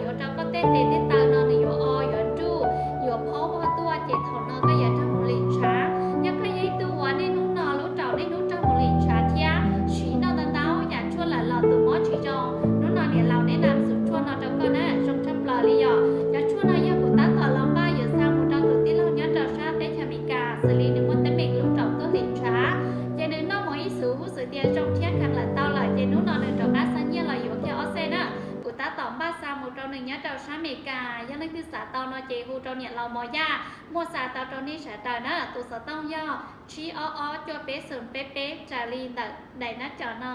Yuav rau koj tej tes tej taw no nws yuav o yuav nruj, yuav phob huaj tuaj, ces thaum no koj yuav raug mus lim ntshav. Yog koj yog ib tug uas niaj hnub no lub raum niaj hnub raug mus lim ntshav thiab siv noj ntau ntau yam tshuaj lawm los tus mob tsis zoo, hnub no niam laus neb lam xum tshuaj no rau koj na, zoo tshaj plaws li yom. Cov tshuaj no yog kuv tab tom los npaj yuav xa mus rau tus tij laug nyob rau sab teb chaws Amelikas, xws li nws muaj teeb meem lub raum tuaj lim ntshav, ces nws noj mus ib xwm huv xwm tias zoo thiab khav lawm tau lawm, ces hnub no nws rov qab xa nyiaj los yuav kiag ob xej na. Kuv tab tom npaj xa mus rau nws nyob rau sab Amelikas. Yog leej twg xav tau no ces hu rau niam laus Mos Yaj, muaj xa tau rau nej sawv daws na. Tus xov tooj yog tsib ob ob cuaj peb xoom peb peb raws li ntawm daim nab cov no.